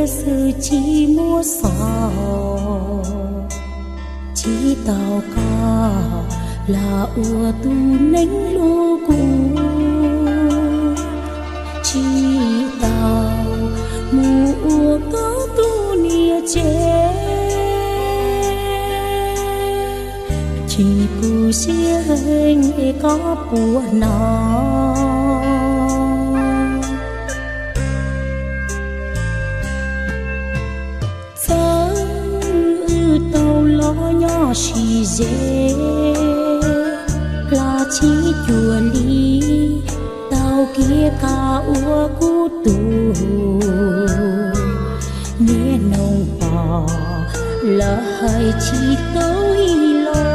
xwb tsis muaj xov, tsis tau koj los ua tus neeg hlub kuv, tsis tau mus ua koj tus niam tsev. Chim kuv siab heev es koj puas hnov. Txawm wb tau los nyob sib ze los tsis cuag li, tau kiag koj ua kuv tus. Niaj hnub pom lawv hais tsis tau ib los,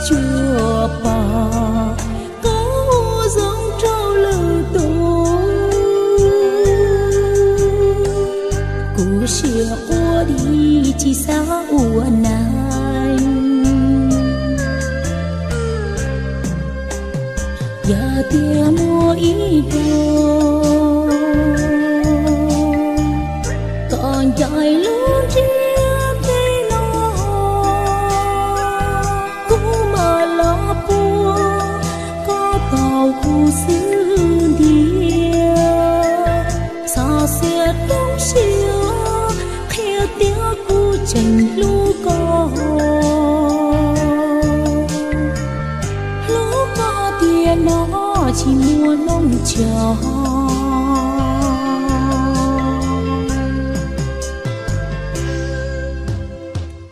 tsuas pom koj ua zoo rau lwm tus. Kuv siab quaj dim tsis xav ua neeg. Yog tias muaj ib hnub koj ncaim lub ntiaj teb no, kuv mam los puag koj tau kuv xwb ntiag. Xav xiam rau siab qhia tias kuv tseem hlub koj, hlub koj tiag no tsis muaj hnub tso.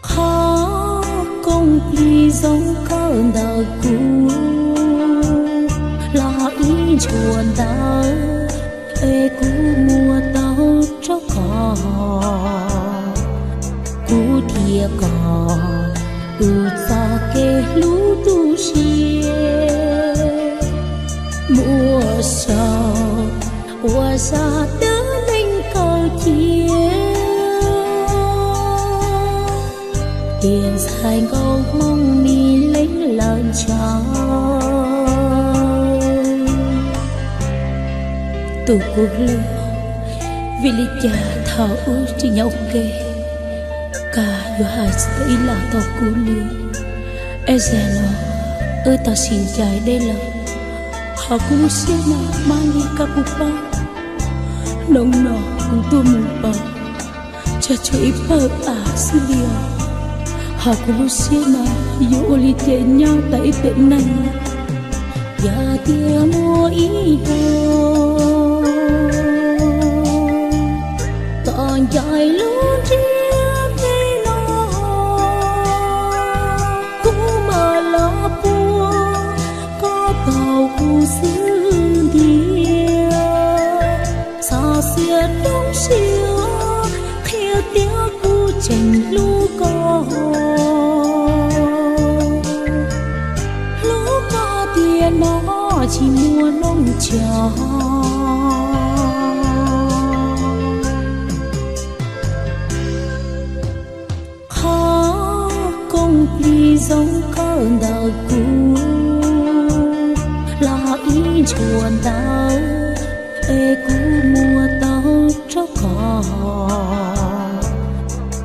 Qhov koom plig zoo kawg ntawm kuv los ib ntshua ntawd, es kuv muab tau rau koj, kuv thiab koj wb txoj kev hlub tu siab. Muaj saum ua zaj dab neeg kawg cia, tias ntxhais nkauj Hmoob Mim Leeb lawv ntshaw. Tus kuv hlub, vim li cas thaum wb tsis nyob ua ke, koj yuav hais tsis tau ib los rau kuv li? Es zaj no wb tau sib ncaim deb lawm, hos kuv lub siab no mas li koj puas paub, hnub no kuv tuaj mus pom tsog tshuav ib pawg av xwb li os. Hos kuv lub siab no yuav ua li cas nyob tau ib pliag neej? Yog tias muaj ib hnub koj ncaim lub ntiaj teb no, kuv mam los puag koj tau kuv xwb ntiag. Xav xiam rau siab qhia tias kuv tseem hlub koj, hlub koj tiag no tsis muaj hnub tso. Qhov koom plig zoo kawg ntawm kuv los ib ntshua ntawd, es kuv muab tau rau koj,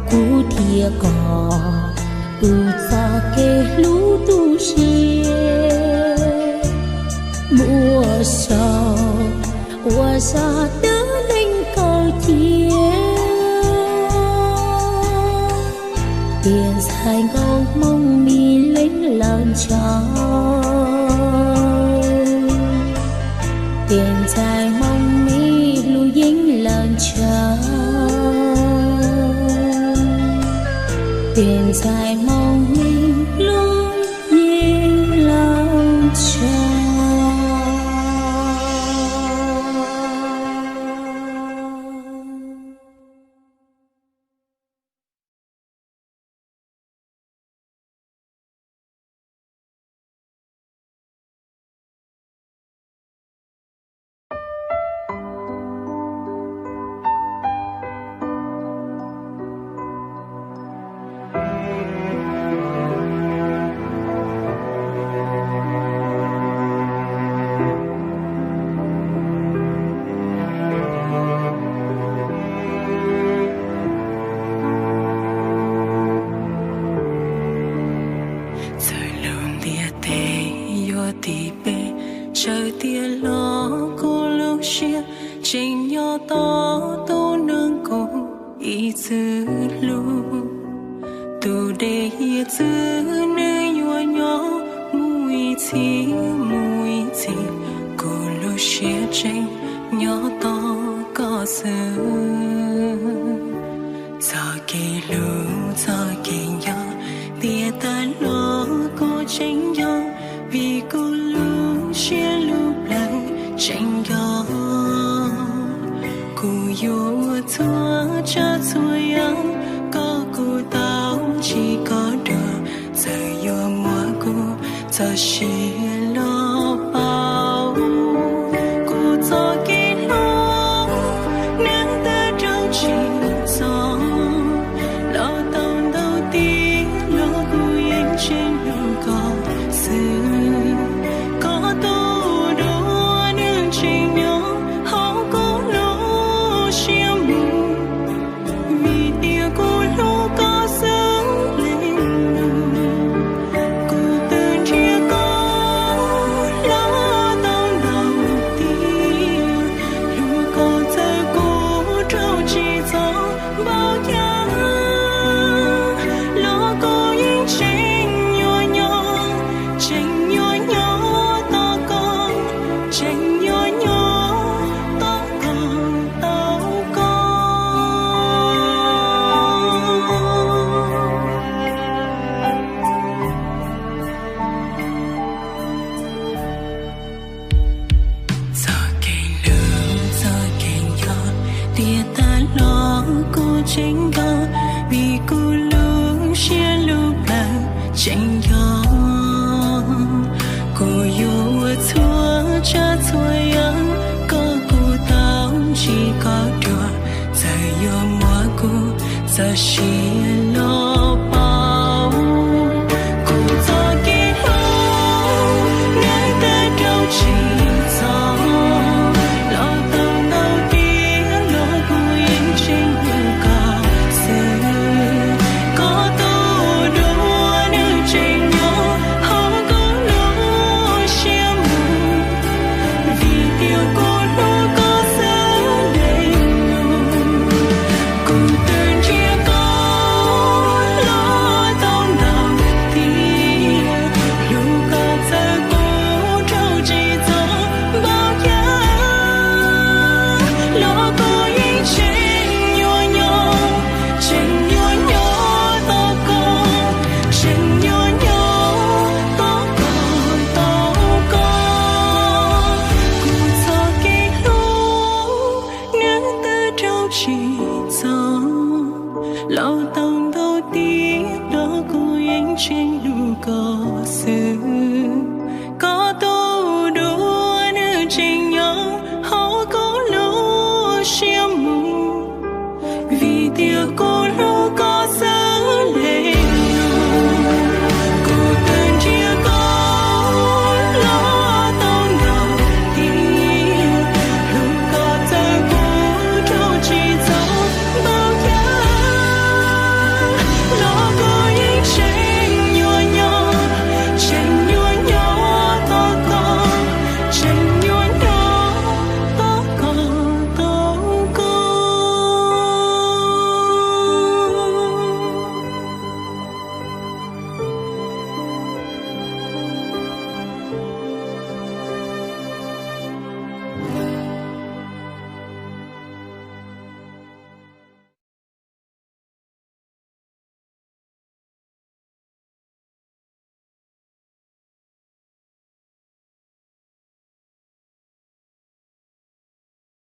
kuv thiab koj wb txoj kev hlub tu siab. Muaj saum ua zaj dab neeg kawg cia, tias ntxhais nkauj Hmoob Mim Leeb lawv ntshaw, tias ntxhais Hmoob Mim Lub Yeeb lawv ntshaw, tias ntxhais Hmoob Mim Lub Yeeb lawv ntshaw. Siab loj kuv lub siab tseem nyob tos tus neeg kuv ib txwm hlub. Tus dej hiav txwv nws yuav nyob mus ib txhis mus ib txhis, kuv lub siab tseem nyob tos koj xwb. Txoj kev hlub txoj kev nco, tias tas los kuv tseem nco, vim kuv lub siab lub plawv tseem nco. Kuv yuav ua txhua tsav txhua yam kom kuv tau ntsib koj dua, txawm yuav muab kuv txoj sia los pauv. Kuv txoj kev hlub neeg twb raug tsim txom, los tau ntau tiam los kuv yeej tseem hlub koj xwb. Koj tus dua nws tseem nyob hauv kuv lub siab mus, vim tias kuv hlub koj xwb leej lug. Kuv twb nrhiav koj los tau ntau tiam, hlub koj txawm kuv raug tsim txom npaum cas, los kuv yeej tseem yuav nyob, tseem yuav nyob tos koj, tseem yuav nyob tos koj, tau koj. Txoj kev hlub txoj kev nco, tias tas los kuv tseem nco, vim kuv lub siab lub plawv tseem nco. Kuv yuav ua txhua tsav txhua yam kom kuv tau ntsib koj dua, txawm yuav muab kuv txoj sia los pauv. Kuv txoj kev hlub neeg twb raug tsim txom, los tau ntau tiam los kuv yeej tseem hlub koj xwb. Koj tus dua nws tseem nyob hauv kuv lub siab mus, vim tias kuv hlub koj xwb leej lug. Kuv twb nrhiav koj los tau ntau tiam, hlub koj txawm kuv raug tsim txom npaum cas, los kuv yeej tseem yuav nyob, tseem yuav nyob tos koj, tseem yuav nyob tos koj, tau koj. Kuv txoj kev hlub neeg twb raug tsim txom, los tau ntau tiam los kuv yeej tseem hlub koj xwb.